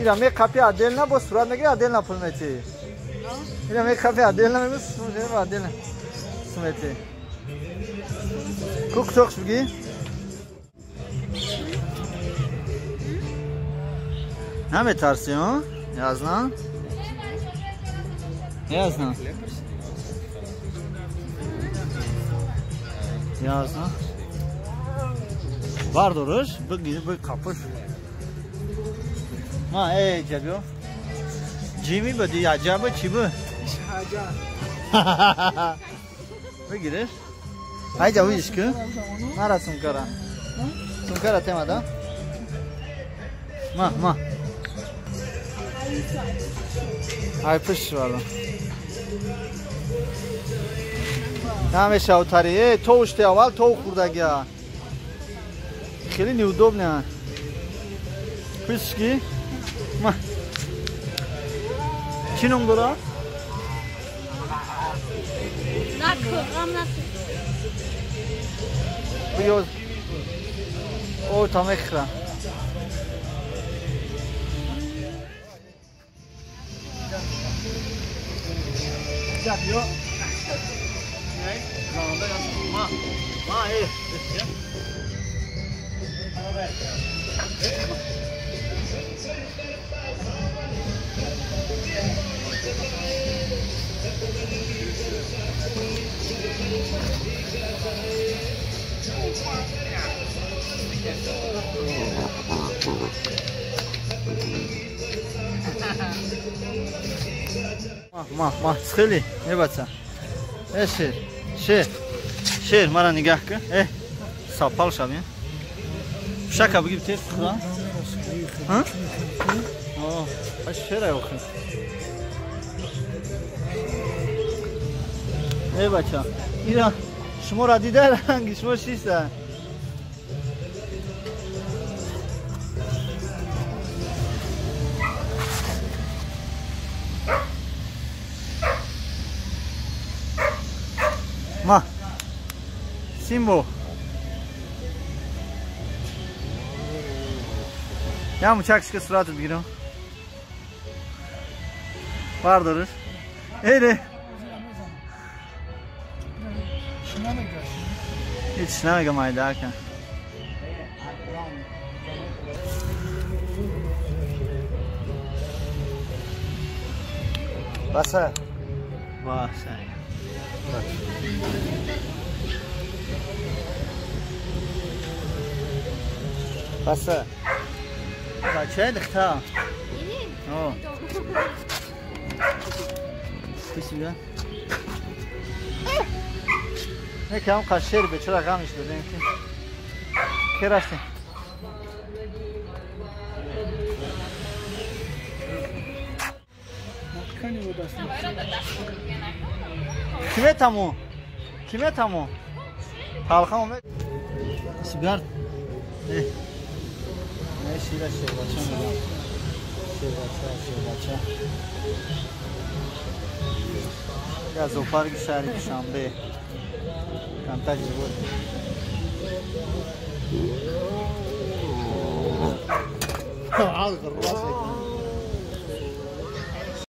Ира мекапи отдельно, бо сурат мегири отдельно пул мети. Ира мекапи отдельно мегӯ, отдельно сумети. Ку кутоқш бигӣ? Наметарси, а? Язна? Язна. Язна. Бардориш, бигир, бикапиш. Ма, эй, ҷабиё. Ҷими буди, аҷаба чӣ бу? Бигириш. Айҷа видиш ку? Мара сумкара. Сумкара тема, да? Ма, ма. Ай пиш вала. Намешавтари. Э, то уште аввал то хурдагия. Хеле неудобно. Пишки? Ма. Чӣ ном дора? Биё. О, та мехра. Биё. Ма. Ма, э. Ма, ма, ცხელი, э баца. Э шер, шер, шер, мара нигаҳ кун. Э, сапал шави. Пушака бигир тез хӯра. Ҳа? О, аш шера охи. Э бача, ира шуморо дида ранги шумо шиста. Ма. Симбо. Я мучакшка суратат бигирам. Бардориш. Эре. Ҳеч намегам айдака. Баса. Баса. Баса. Бачаи духта. О. Спасибо. Некам қашер бечора ғамиш додем ки. Ки рафтем? Ки метаму? Ки метаму? Талхам омед. Сигард. Э. Не шира шербача мегам. Шербача, шербача. Я зоопарки шаҳри Душанбе. Камтар живот.